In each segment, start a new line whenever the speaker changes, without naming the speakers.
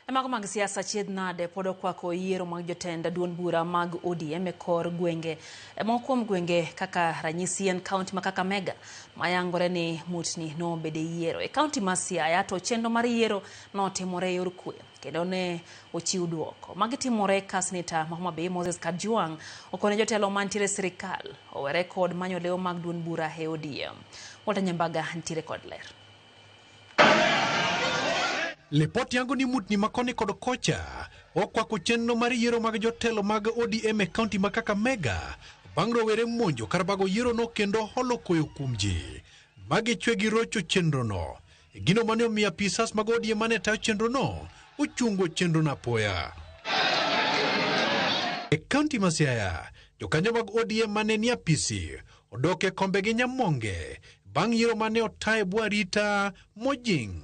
E mago mag siasa chiedh nade pod okwako yiero mag jotend duond bura mag ODM e kor gwenge. E moko kuom gwenge kaka ranyisi en kaunti ma Kakamega mayangore ni mutni nobede yiero. E kaunti ma Siaya to chenro mar yiero notimore e yor kwe kendo ne ochiw duoko. Magi timore ka seneta ma Homa Bay Moses Kajwang' okone jotelo mantiere e sirikal owere kod manyo lewo mag duond bura e ODM. Walter Nyambaga nitiere kod ler.
Lipot yango ni mutni ma koni kod kocha okwako chenro mar yiero mag jotelo mag ODM e kaunti ma Kakamega bang' rowere monjo kar bago yierono kendo holo koyo kuom ji ma gichwe gi rocho chenrono. Gino mane omiyo apisas mag ODM mane tayo chenrono ochungo chenrono apoya. E kaunti ma Siaya, jokanyo mag ODM mane ni apisi odok e kombegi nyamonge bang' yiero mane ota e bwo arita mojing'.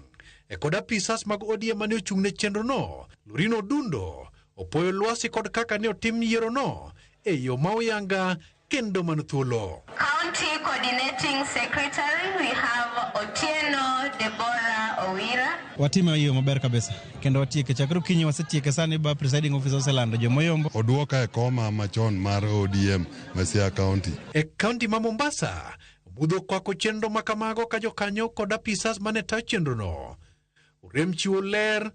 E kod apisas mag ODM mane ochung' ne chenrono, Lorino Odundo opoyo lwasi kod kaka ne otim yierono e yo ma oyanga kendo man thuolo.
County Coordinating Secretary, we have Otieno Deborah Owira.
Watime e yo maber kabisa kendo watieke chakre okinyi wasetieke sani ba presiding officer oselando jomoyombo.
Oduoka e koma machon mar ODM ma Siaya County.
E kaunti ma Mombasa, mudho kwako chenro ma kamago ka jokanyo kod apisas mane tayo chenrono orem chiwo ler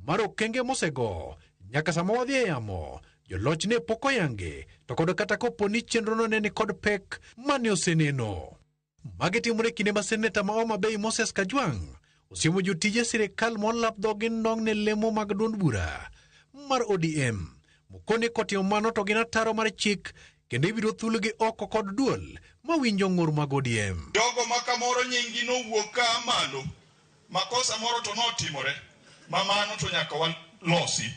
mar okenge mosego nyaka sama wadhi e yamo joloch ne pok oyange to kod kata kopo ni chenrono ne ni kod pek mane oseneno. Magi timore kinde ma seneta ma Homa Bay Moses Kajwang' osiemo jotije sirikal molap dhogi ndong' ne lemo mag duond bura mar ODM. Mokone kotimo mano to gin ataro mar chik kendo ibiro thulgi oko kod duol mawinjo ng'ur mag ODM.
Jogo ma kamoro nyinggi nowuok ka malo, makosa moro to notimore, ma mano to nyaka walosi.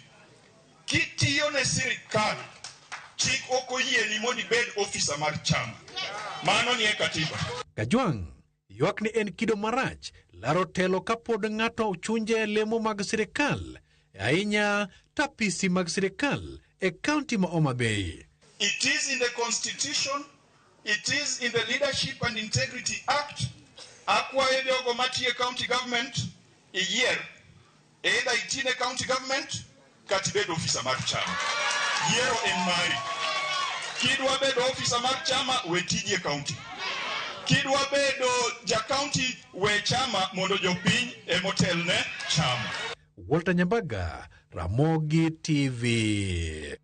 Kitiyo ne sirikal, chik ok oyieni mondo ibed ofisa mar chama. Mano nie katiba.
Kajwang' ywak ni en kido marach laro telo kapod ng'ato ochunje e lemo mag sirikal, ahinya tapisi mag sirikal e kaunti ma Homa Bay.
It is in the constitution, it is in the Leadership and Integrity Act. Akwayo jogo matiyo e county government iyier either iti ne county government kata ibed ofisa mar chama. Yiero en mari. Kidwa bedo ofisa mar chama, we tiji e county. Kidwa bedo ja county, we chama mondo jopiny emotelne chama.
Walter Nyambaga, Ramogi TV.